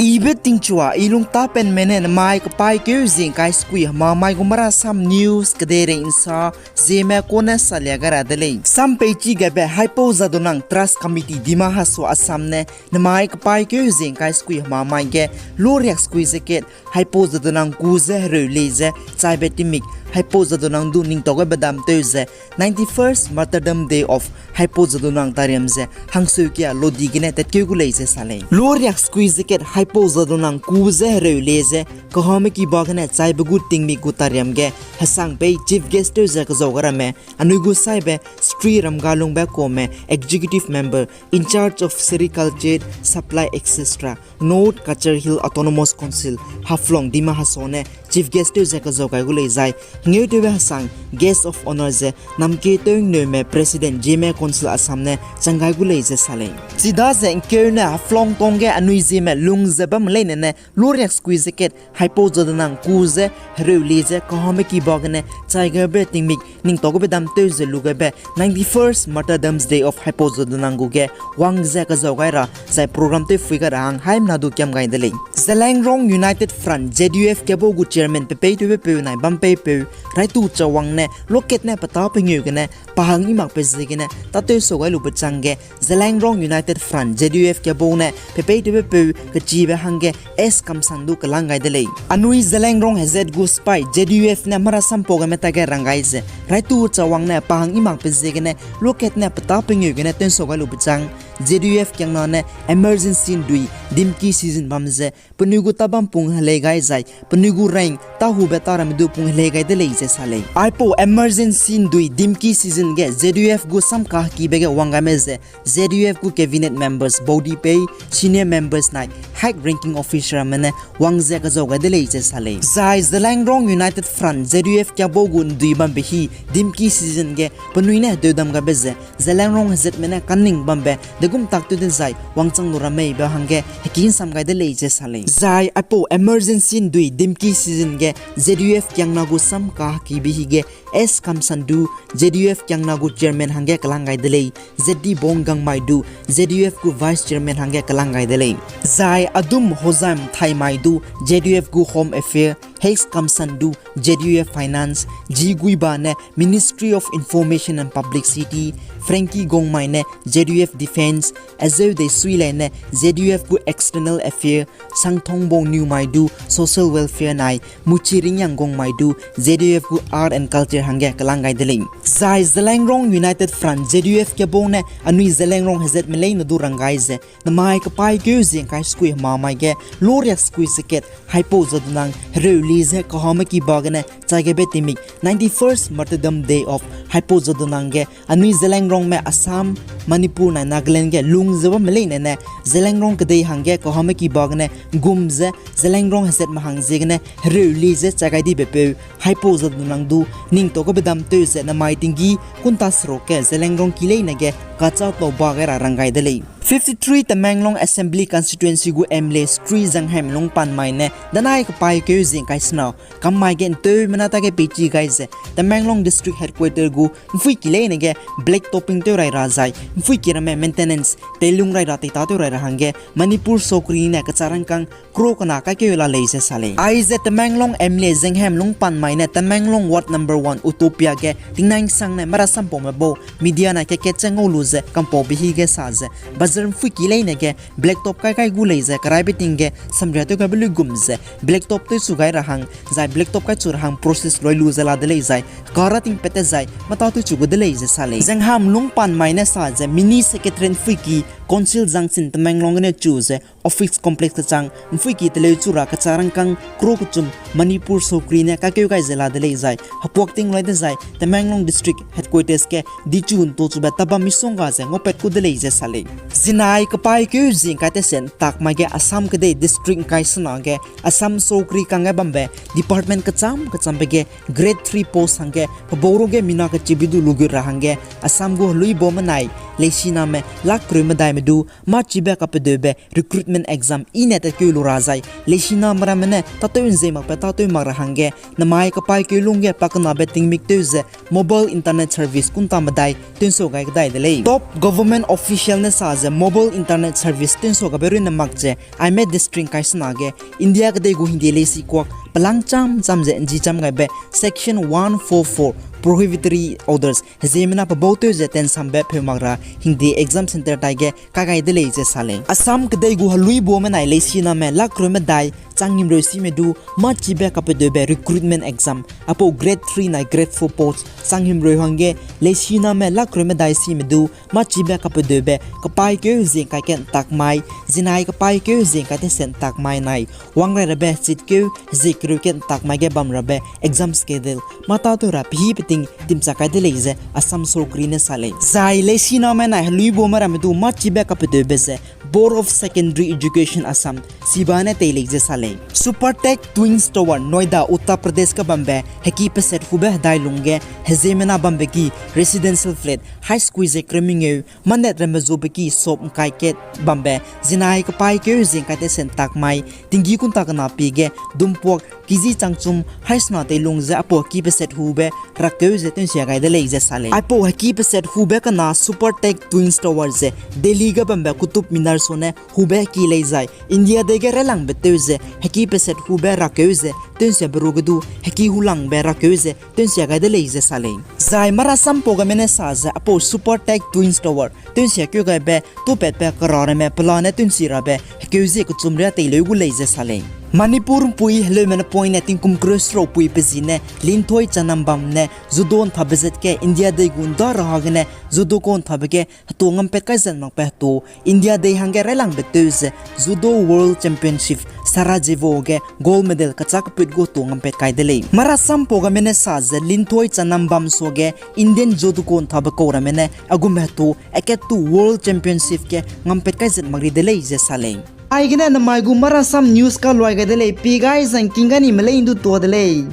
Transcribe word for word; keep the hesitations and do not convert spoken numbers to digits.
Ibe tingchua, i lungtapenme ne namai kepaîkeu zie ngkai sekui hemamai gu Marasam News kedeirei nsa zieme kone salia gai ra de lei. Sam peichi gaibe Haipou Jadonang Trust Committee Dima Hasao Assam ne namai kepaîkeu zie ngkai sekui hemamai ge loriak sekui ze kat Haipou Jadonang ku ze hereu lei ze chaibe tingmik Haipou Jadonang du ningtau gaibe dam tew ze ninety-first Martyrdom Day of Haipou Jadonang tariam ze hangseukia lodi gene tatkeu gu lei ze sa lei. Loriak sekui ze kat Haipou Jadonang ku ze hereu lei ze kahame kiba gene chaibe gu tingmik gu tariam ge hesang pei chief guest tew ze kezau gai ramme anui gu saibe Shri Ramgalungbe Kome, Executive Member in charge of Sericulture Supply, et cetera, North Cachar Hill Autonomous Council, Haflong, Dima Hasao ne chief guest tew ze kezau gai gu lei zai, hengeutewbe hesang guest of honour ze Namkie Teungneume, President Zeme Council Assam ne chang gai gu lei ze sa lei. Chidaze ngkeu ne Haflong tong ge anui zieme lung ze bamme leine ne loriak sekui ze kat Haipou Jadonang ku ze hereu lei ze kahame kiba gene chai gaibe tingmik ningtau gaibe dam tew ze lu gaibe ninety-first Martyrdom Day of Haipou Jadonang gu ge wang ze kezau gai ra zai program tew phui gai ra hang haimena du kiam gai de lei. Zeliangrong United Front, Z U F, kebau gu chairman pepeitewbepeu nai bampeipeu Raitu Chawang ne lokat ne petâ pengeu gene pa hang i makbe ziegene tâtew sau gai lube chang ge Zeliangrong United Front, Z U F, kebau ne pepeitewbepeu kechibe hangge S Kamsan du kelang gai de lei. Anui Zeliangrong hezat gu sipai Z U F ne Marasam pau gaime tage rang gai ze Raitu Chawang ne pa hang i makbe ziegene lokat ne petâ pengeu gene tewsau gai lube chang Z U F kiangna ne emergency ndui dimki season bam ze penui gu tâbam pung helei gai zai penui gu rank tâhube târamme du pung helei gai de lei ze sa lei. Aipau emergency ndui dimki season ge Z U F gu samkahekibe ge wang gaime ze Z U F gu cabinet members baudipei, senior members nai high ranking officerme ne wang ze kezau gai de lei ze sa lei. Zai Zeliangrong United Front, Z U F, kiabau gu ndui bambe hi dimki season ge penui ne hedeudam gaibe ze Zeliangrong hezatme ne kaning bambe degum taktew dezai wangchang lu ra meibe hangge heki nsam gai de lei ze sa lei. Zai aipau emergency ndui dimki season ge Z U F kiangna gu samkahekibe hi ge S Kamsan du Z U F kiangna gu chairman hangge kelang gai de lei. Z D Bong Gangmai du Z U F gu vice chairman hangge kelang gai de lei. Zai Adum Hozam Thaimai du Z U F gu home affair, H Kamsan du Z U F finance, G Guiba ne Ministry of Information and Publicity, Frankie Gongmai ne Z U F defence, Azeu Desuilai ne Z U F gu external affair, Sangthongbong Niumai du social welfare nai Muchiringyang Gongmai du Z U F gu art and culture hangge kelang gai de lei. Zai Zeliangrong United Front, Z U F kiabau ne anui Zeliangrong hezatme leine du rang gai ze namai kepaîkeu zie ngkai sekui hemamai ge loriak sekui ze kat Haipau Jadonang hereu lei ze kahame kiba gene chai gaibe tingmik ninety-first Martyrdom Day of Haipau Jadonang ge anui Zeliangrongme Assam, Manipur nai Nagaland ge lung ze bamme leine ne Zeliangrong kedei hangge kahame kiba gene gum ze Zeliangrong hezatme hang ziegene hereu lei ze chai gai dibepeu Haipau Jadonang du ningtau gabe dam tew ze namai tinggi kunta seruk ge Zeliangrong ki leine ge kachâ tau ba gai ra rang gai de lei. Fifty-three Tamenglong Assembly Constituency gu M L A Shri Zanghaimlung Panmai ne danai kepaîkeu zie ngkai sena kammai ge nteumena tage peichi gai ze Tamenglong District Headquarter gu mpuiki leine ge black topping tew rai ra zai mpuiki ramme maintenance teilung rai ra teitâtew rai ra hangge Manipur sokri ne kecharangkâng crore kena kaikeu la lei ze sa lei. Aize Tamenglong M L A Zanghaimlung Panmai ne Tamenglong Ward number one Utopia ge tingnai nsang ne Marasam paume bau media nai kat-kat che ngau lu ze kampaube hi ge sa ze bazar mpuiki leine ge black top kai kai gu lei ze keraibe ting ge samria tew gaibe luigum ze black top tewchu gai ra hang zai black top kaichu ra hang process loi lu ze la de lei zai kara tingpat te zai matâ tewchu gu de lei ze sa lei. Zanghaimlung Panmai ne sa ze Mini Secretariat mpuiki Council Junction Tamenglong gene chu ze Office Complex kechang mpuiki teleu chu ra kecharangkâng crore kechum Manipur sokri ne kaikeu gai ze la de lei zai hepuak ting loi dezai Tamenglong District Headquarters ge dichu ntochube tabam misongga ze ngaupat ku de lei ze sa lei. Zinai kepaîkeu zie ngkai tese ntak mai ge Assam kedei district ngkai sena ge Assam sokri kangge bambe department kecham kechambe ge grade three post hangge pebau ruge mina kechibe du lugut ra hangge Assam gu heluibaume nai leisiname lak kereu medai me du mâchibe kapedeube recruitment exam i ne tatkeu lu ra zai, leisiname ramme ne tâtew nzei makbe tâtew mak ra hangge, namai kapaîkeu lungge pakenabe tingmiktew ze mobile internet service kunta medai tewnsua gai kedai de lei. Top government official ne sa ze mobile internet service tewnsua gabe runne mak ze aime district kai sena ge India kedei gu hingde leisi kuak pelang cham cham ze nji cham gaibe Section one four four prohibitory orders heziemmena pebautew ze tensambe pheu mak ra hingde exam centre taige kai gai de lei ze sa lei. Assam kedei gu heluibuame nai leisiname lakreu medai chang himreu sime du mâchibe kapedeube recruitment exam, aipau grade three nai grade four post chang himreu hangge leisiname lakreu medai sime du mâchibe kapedeube kapaîkeu hezie ngkai ge ntak mai, zinai kapaîkeu hezie ngkai teset ntak mai nai, wangrai rabe chitkeu hezie kereu ge ntak mai ge bam rabe exam schedule mâ tâtew ra pehî peting timchak kai de lei ze Assam sorkari ne sa lei. Zai leisiname nai heluibuame ramme du mâchibe kapedeube ze Board of Secondary Education Assam, SEBA ne tei lei ze sa lei. Supertech Twin Tower, Noida, Uttar Pradesh ge bambe heki peset hube hedai lungge heziemmena bambe ki residential flat haî sekui ze kereu mengeu, manet ramme zube ki sop ngkai kat bambe zinai kapaîkeu hezie ngkai teset ntak mai, tinggi kunta kena pie ge dumpuak kiji changchum haî sena tei lung ze aipau heki peset hube rakeu ze tew'nsia gai de lei ze sa lei. Aipau heki peset hube kena Supertech Twin Tower ze Delhi ge bambe Qutub Minar sune hube heki lei zai, India dei ge railangbe tew ze heki peset hube rakeu ze tew'nsiabe ruage du heki hulangbe rakeu ze tew'nsia gai de lei ze sa lei. Zai marasampau gaime ne sa ze aipau Supertech Twin Tower tew'nsiakeu gaibe tupatbe kera ramme pelane tew'nsi rabe hekeu zie kechum riâ teileu gu lei ze sa lei. Manipur ’mpui heleume ne poine tingkum kereu serau pui pe zi ne Linthoi Channambam ne judo ’nthabe zat ge India dei gu ’nda raha gene judo kau ’nthabe ge hetu ngampat kai zat makbe hetu India dei hangge railangbe tew ze Judo World Championship Sarajevo ge gold medal kachâ keput gu hetu ngampat kai de lei. Marasampau gaime ne sa ze Linthoi Channambam suage Indian judo kau ’nthabe kau ramme ne agume hetu akat tu World Championship ge ngampat kai zat mak ri de lei ze sa lei. Aigene namai gu marasam news kaluai gai de lei, pi gai zangking ga ni me lei ’ndu tuâ de lei.